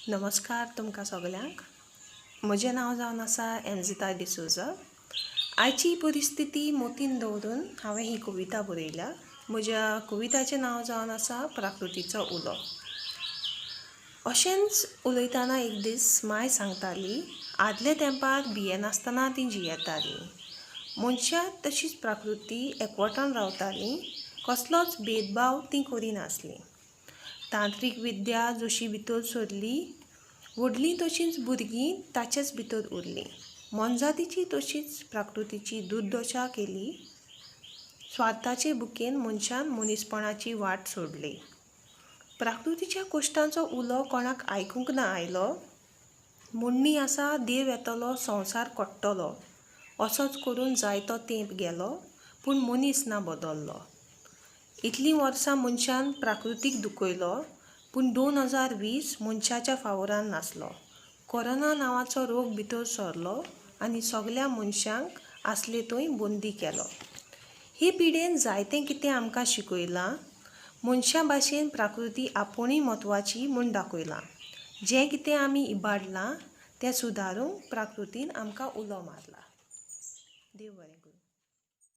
नमस्कार तुमकां सगल्यांक. म्हजें नांव जावन आसा एन्जिता डिसोजा. आयची परिस्थिती मतीन दवरून हांवें ही कविता बरयल्या. म्हज्या कविताचें नांव जावन आसा प्राकृतीचो उलो. अशेंच उलयतना एक दीस मांय सांगताली, आदल्या तेंपार भियेनासतना तीं जियेतालीं. मनशां तशीच प्राकृती एकवटान रावतालीं, कसलोच भेदभाव तीं करिनासलीं. तांत्रीक विद्या जशी भितर सरली, व्हडलीं तशींच भुरगीं ताचेच भितर उरलीं. मोनजातीची तशीच प्राकृतीची दुर्दशा केली. स्वार्थाचे भुकेन मनशान मनीसपणाची वाट सोडली. प्राकृतीच्या कश्टांचो उलो कोणाक आयकूंक ना आयलो. म्हणणी आसा, देव येतलो संवसार कोट्टलो. असोच करून जायतो तेंप गेलो, पूण मनीस ना बदल्लो. इतलीं वर्सां मनशान प्राकृतीक दुखयलो, पूण 2020 मनशाच्या फावोरान नासलो. कोरोना नांवाचो रोग भितर सरलो आनी सगल्या मनशांक आसले थंय बंदी केलो. हे पिडेन जायतें कितें आमकां शिकयलां. मनशां भाशेन प्राकृती आपुणूय म्हत्वाची म्हूण दाखयलां. जें कितें आमी इबाडलां तें सुदारूंक प्राकृतीन आमकां उलो मारला. देव बरें करूं.